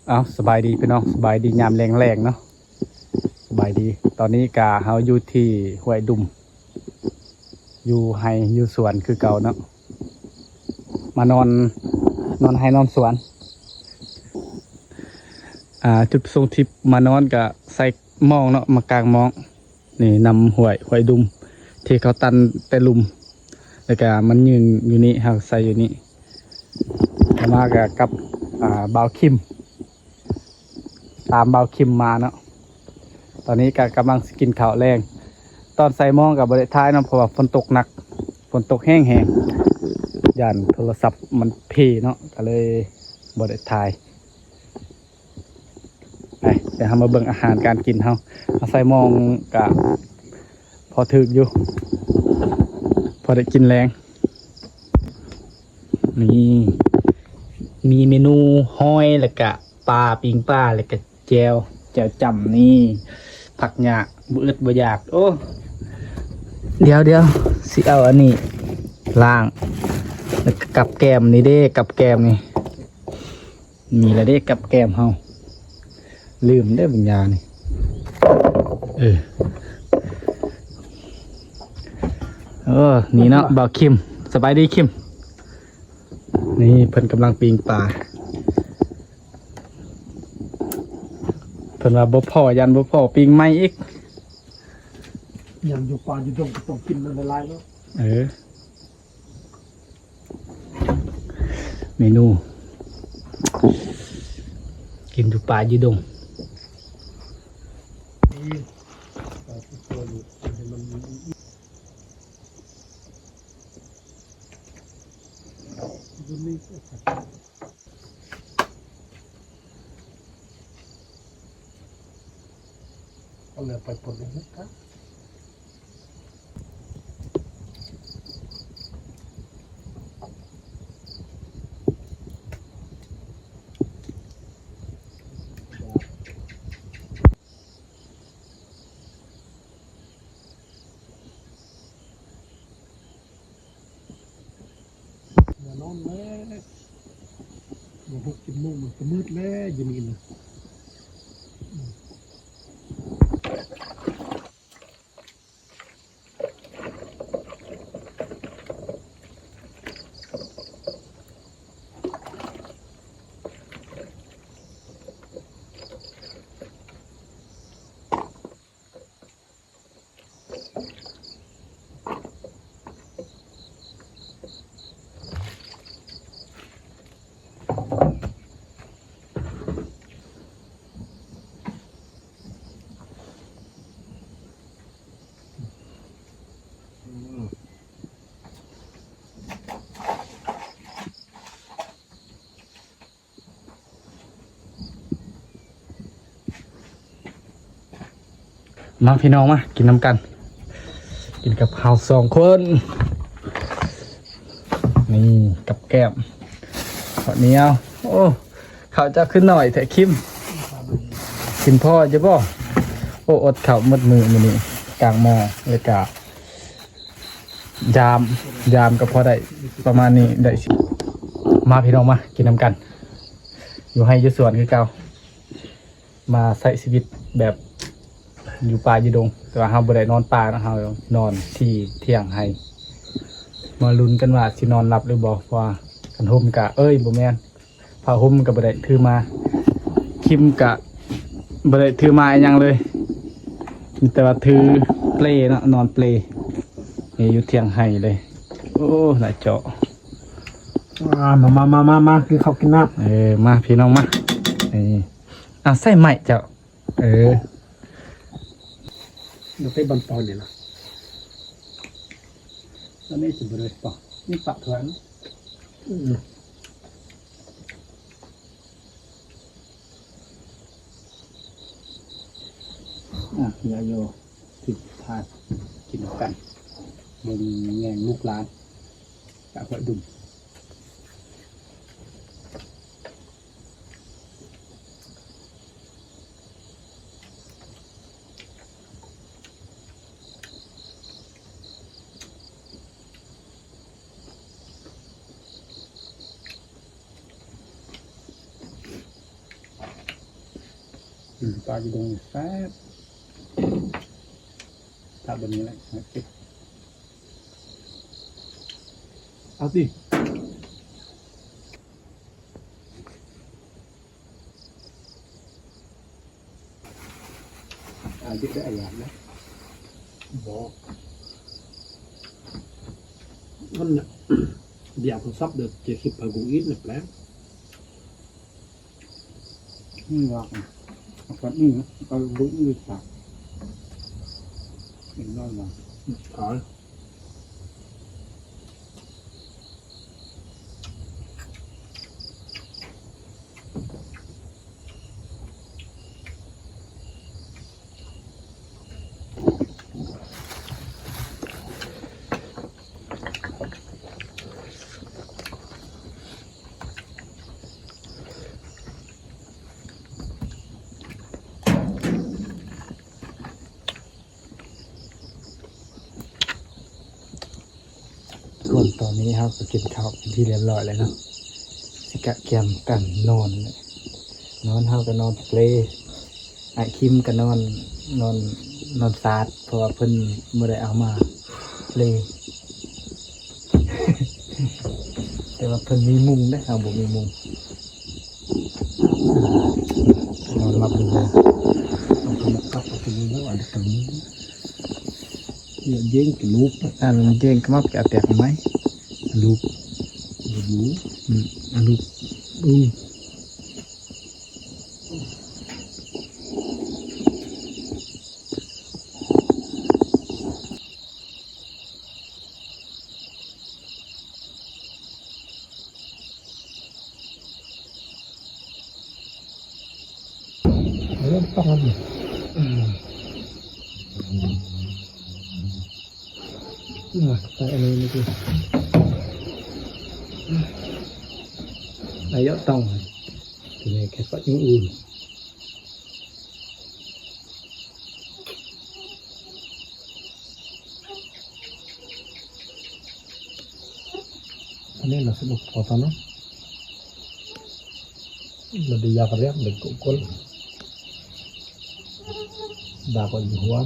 ເອົາ ສະບາຍດີພີ່ນ້ອງ ສະບາຍດີຍາມແລງໆເນາະ ສະບາຍດີ. ຕອນນີ້ກະເຮົາຢູ່ທີ່ຫ້ວຍດຸ່ມ ຢູ່ໄຮ່ຢູ່ສວນຄືເກົ່າເນາະ ມານອນ ນອນໄຮ່ນອນສວນ. ອ່າ ຈຸດປະສົງທີ່ມານອນກະໃສ່ໝອງເນາະ ມາກາງໝອງ. ນີ້ນຳຫ້ວຍ ຫ້ວຍດຸ່ມ ທີ່ເຂົາຕັນແຕ່ລຸ່ມ ແລ້ວກະມັນຍື່ນຢູ່ນີ້ ເຮົາໃສ່ຢູ່ນີ້. ມາກະກັບ ອ່າ ບ່າວຄິມ ຕາມບ່າວຄິມມາເນາະ. ຕອນນີ້ກະກຳລັງຊິກິນເຂົ້າແລງ ຕອນໃສ່ໝອງກະບໍ່ໄດ້ຖ່າຍເນາະ ເພາະວ່າຝົນຕົກໜັກ ຝົນຕົກແຮງໆ ຢ້ານໂທລະສັບມັນເພເນາະ ກະເລີຍບໍ່ໄດ້ຖ່າຍ. ໄປ ດຽວເຮົາມາເບິ່ງອາຫານການກິນເຮົາ. ເຮົາໃສ່ໝອງກະພໍຖືກຢູ່ ພໍໄດ້ກິນແລງ. ນີ້ ມີເມນູຫອຍ ແລ້ວກະປາ ປີ້ງປາ ແລ້ວກະແຈ່ວ ແຈ່ວຈ້ຳ. ນີ້ ຜັກຫຍ້າ ບໍ່ອຶດບໍ່ຢາກ. ໂອ້ ດຽວໆ ຊິເອົາອັນນີ້ລ້າງ ແລ້ວກະກັບແກ້ມ. ນີ້ເດ້ ກັບແກ້ມນີ້ ມີແລ້ວເດ້ກັບແກ້ມເຮົາ ລືມເດ້ບັນຍານີ້. ເອີ ເອີ ນີ້ເນາະ ບ່າວຄິມ ສະບາຍດີຄິມ. ນີ້ເພິ່ນກຳລັງປີ້ງປາ ເພິ່ນວ່າບໍ່ພໍ ຢ້ານບໍ່ພໍ ປີ້ງໃໝ່ອີກ. ຍາມຢູ່ປ່າຢູ່ດົງກໍຕ້ອງກິນມັນຫຼາຍໆເນາະ. ເອີ. ເມນູ ກິນຢູ່ປ່າຢູ່ດົງ. ເອົາເຫຼືອໄປປົນເອງນະຄະ. ຢ່ານອນແລ້ວ ບໍ່ຫົກເຈັດໂມງມັນກະມືດແລ້ວ ຢູ່ນີ້ນະ. ມາພີ່ນ້ອງ ມາກິນນຳກັນ ກິນກັບເຮົາສອງຄົນ. ນີ້ກັບແກ້ມ ເຂົ້າໜຽວ. ໂອ້ ເຂົ້າເຈົ້າຄືໜ້ອຍແທ້ຄິມ ກິນພໍຢູ່ບໍ່? ໂອ້ ອົດເຂົ້າໝົດມື້ມື້ນີ້ ກາງໝໍ້ ແລ້ວກະ ຢາມ ຢາມກໍພໍໄດ້ປະມານນີ້ ໄດ້. ມາພີ່ນ້ອງ ມາກິນນຳກັນ ຢູ່ໄຮ່ຢູ່ສວນຄືເກົ່າ. ມາໃຊ້ຊີວິດແບບຢູ່ປ່າຢູ່ດົງ ແຕ່ວ່າເຮົາບໍ່ໄດ້ນອນປ່າເນາະ ເຮົານອນທີ່ຖຽງໄຮ່. ມາລຸ້ນກັນວ່າຊິນອນຫຼັບຫຼືບໍ່ ເພາະວ່າຄັນຫົ່ມກະ ເອີຍ ບໍ່ແມ່ນ ຜ້າຫົ່ມກໍບໍ່ໄດ້ຖືມາ ຄິມກໍບໍ່ໄດ້ຖືມາອີ່ຫຍັງເລີຍ ມີແຕ່ວ່າຖືເປເນາະ ນອນເປ ນີ້ຢູ່ຖຽງໄຮ່ເລີຍ. ໂອ້ ຫຼາຍເຈາະ. ມາ ມາ ມາ ມາ ມາ ກິນເຂົ້າກິນນ້ຳ. ເອີ ມາພີ່ນ້ອງມາ. ນີ້ ອາ ໃສ່ໄມ້ເຈົ້າ. ເອີ ບໍ່ໄປບັນປອນນີ້ລະ ອັນນີ້ຊິບໍ່ໄດ້ປະ ນີ້ປະເຖືອນ. ອືມ ອ່ະ ເຫຼືອຢູ່ທີ່ພາກິນນຳກັນ ເບິ່ງແຍງລູກຫຼານຈາກຫ້ວຍດຸ່ມ. ປາຢູ່ດົງແຊບ ຖ້າແບບນີ້ແຫຼະ ເອົາຕິ. ອາຍຸໄດ້ອາຍານະ ບໍ່ ມັນ ດຽວໂທລະສັບ ດຽວຈະຄິດໄປກູອີກນະແປງ ມັນວ່າ ເອົາກັນອີກນະ ເອົາລູກອີກປາກ ເປັນນ້ອຍວ່າ ອືມ ຂາຍ. ທຸກຄົນ ຕອນນີ້ເຮົາກໍກິນເຂົ້າເປັນທີ່ລຽບຮ້ອຍແລ້ວເນາະ ຊິກະກຽມກັນນອນ ນອນ ເຮົາກໍນອນເປ ອ້າຍຄິມກໍນອນ ນອນ ນອນຊາດ ເພາະວ່າເພິ່ນບໍ່ໄດ້ເອົາມາເປ ແຕ່ວ່າເພິ່ນມີມຸ້ງເດ້ ເຮົາບໍ່ມີມຸ້ງ ນອນຫຼັບເລີຍ ເອົາຂະໝັກກັບເອົາໄປເລີຍ ອັນນີ້ ເຢັງກະລູບ ອັນເຢັງກະມັບກະແຕກໄມ້ ລູບ ລູບ ອືມ ລູບ ອືມ. ເອີ ຕ້ອງ ອືມ ໃສ່ອັນນີ້ ອາຍະຕ້ອງ ທີນີ້ແຄ່ກໍອື່ນ. ອັນນີ້ລະສະນຸກພໍຕອນນັ້ນ ລະໄດ້ຢາກຮຽກເດັກກົນ ດາກວ່າຢູ່ຫົວ.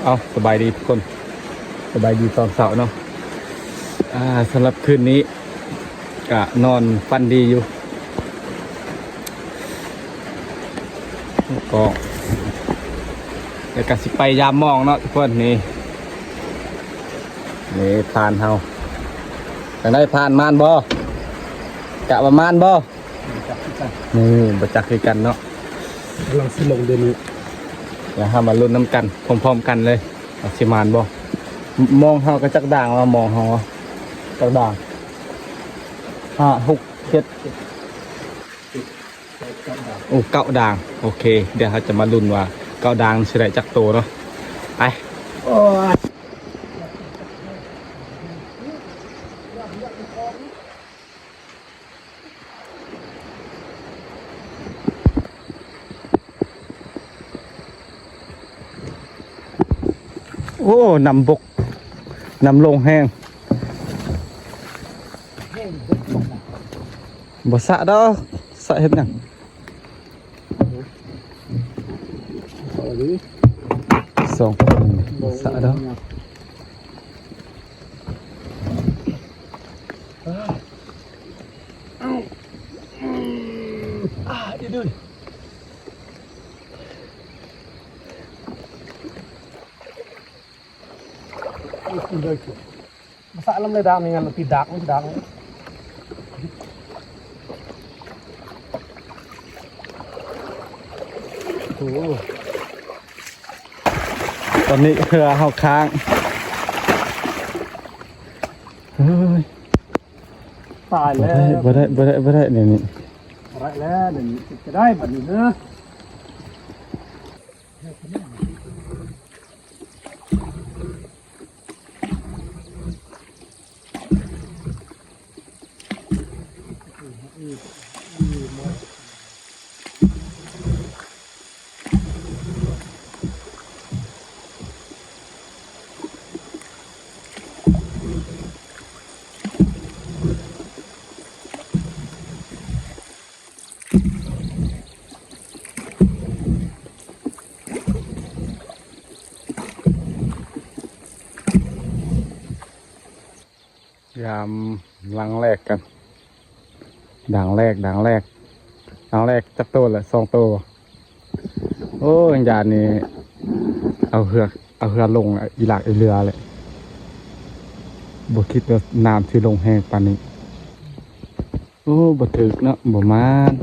ເອົາ ສະບາຍດີທຸກຄົນ ສະບາຍດີຕອນເຊົ້າເນາະ ອ່າ ສຳລັບຄືນນີ້ກະນອນຝັນດີຢູ່ ກໍ ແລ້ວກະຊິໄປຢາມມອງເນາະທຸກຄົນ ນີ້ ນີ້ພານເຮົາ ຈັ່ງໃດພານ ມານບໍ່ ກະວ່າມານບໍ່? ບໍ່ຈັກຄືກັນ ນີ້ບໍ່ຈັກຄືກັນເນາະ ກຳລັງຊິລົງດຽວນີ້ ດຽວເຮົາມາລຸ້ນນຳກັນພ້ອມໆກັນເລີຍ ວ່າຊິມານບໍ່? ມອງເຮົາກໍຈັກດ່າງວ່າ ມອງເຮົາຈັກດ່າງ ຫ້າ ຫົກ ເຈັດ ໂອ້ ເກົ້າດ່າງ ໂອເຄ ດຽວເຮົາຈະມາລຸ້ນວ່າເກົ້າດ່າງຊິໄດ້ຈັກໂຕເນາະ ໄປ ໂອ້ຍ. ໂອ້ ນ້ຳບົກ ນ້ຳລົງແຮງ ບໍ່ສະດອກ ສະເຮັດຫຍັງ? ສອງຄົນ ສະເນາະ ມາສະລຳເລີຍດາ ມີງານຕິດດາກ ມັນດາກ ໂອ້ ຕອນນີ້ເຮືອເຮົາຄ້າງ ເຮີ້ຍ ຕາຍແລ້ວ ບໍ່ໄດ້ ບໍ່ໄດ້ ບໍ່ໄດ້ ບໍ່ໄດ້ ແນວນີ້ ບໍ່ໄດ້ແລ້ວ ແນວນີ້ ຈະໄດ້ບັດນີ້ເຮີ້ຍ. ອືມ. ຍາມຫຼັງແລກກັນ ດັງແລກ ດັງແລກ ດັງແລກ ຈັກໂຕລະ ສອງໂຕ. ໂອ້ ຍາມນີ້ເອົາເຮືອ ເອົາເຮືອລົງ ອີຫຼາກອີເຫຼືອແຫຼະ ບໍ່ຄິດວ່ານ້ຳຊິລົງແຮງປານນີ້. ໂອ້ ບໍ່ຖືກເນາະ ບໍ່ມານ.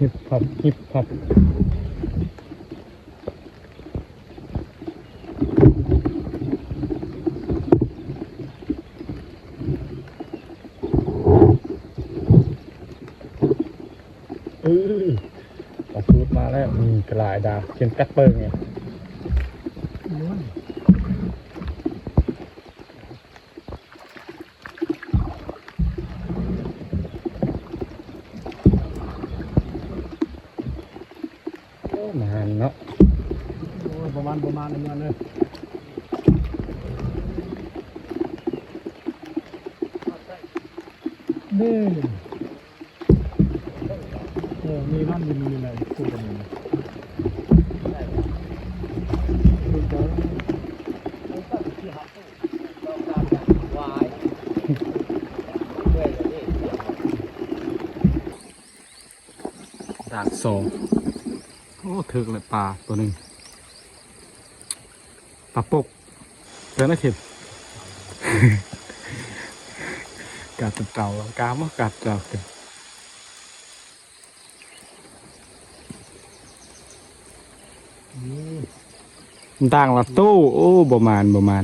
ຮິບຮັບ ຮິບຮັບ. ເອີ ປາສູດມາແລ້ວ. ນີ້ກະຫຼາຍດາວ ເຂັມກັດເປີງນີ້. ໂອ້ ມານເນາະ. ໂອ້ຍ ບໍ່ມານ ບໍ່ມານ ເອີ ເດ້. ເອີ ມີມັນຢູ່ນີ້ແຫຼະ ຄູ່ກັນນີ້. ດາກສອງ. ໂອ້ ຖືກແລ້ວປາໂຕໜຶ່ງ ປາປົກ. ເກີນນະເຂັມ ກາດເຕົາ ກາມ ກາດເຕົາ. ດາງລະໂຕ. ໂອ້ ບໍ່ມານ ບໍ່ມານ.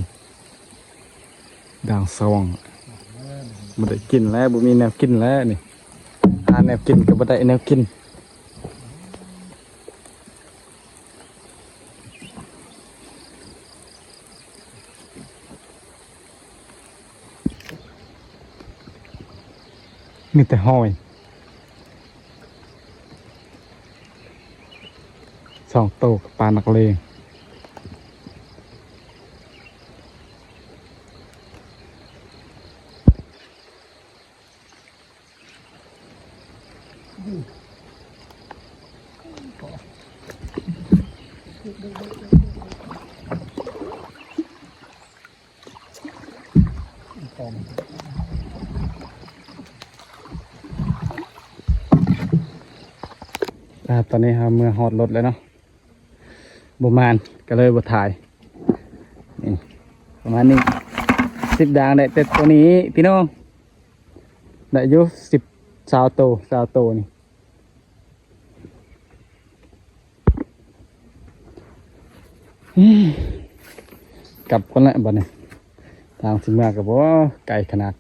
ດາງສອງ. ບໍ່ໄດ້ກິນແລ້ວ ບໍ່ມີແນວກິນແລ້ວນີ້ ຫາແນວກິນກະບໍ່ໄດ້ແນວກິນ. ມີແຕ່ຫອຍ ສອງໂຕ ປານັກເລງ. ອ່າ ຕອນນີ້ເຮົາເມືອຮອດລົດແລ້ວເນາະ ບໍ່ມານ ກະເລີຍບໍ່ຖ່າຍ. ນີ້ ປະມານນີ້ ສິບດາງໄດ້ແຕ່ໂຕນີ້ພີ່ນ້ອງ ໄດ້ຢູ່ສິບ ຊາວໂຕ ຊາວໂຕນີ້. ກັບກ່ອນແຫຼະບັດນີ້ ທາງຊິເມືອກະບໍ່ໄກຂະໜາດ.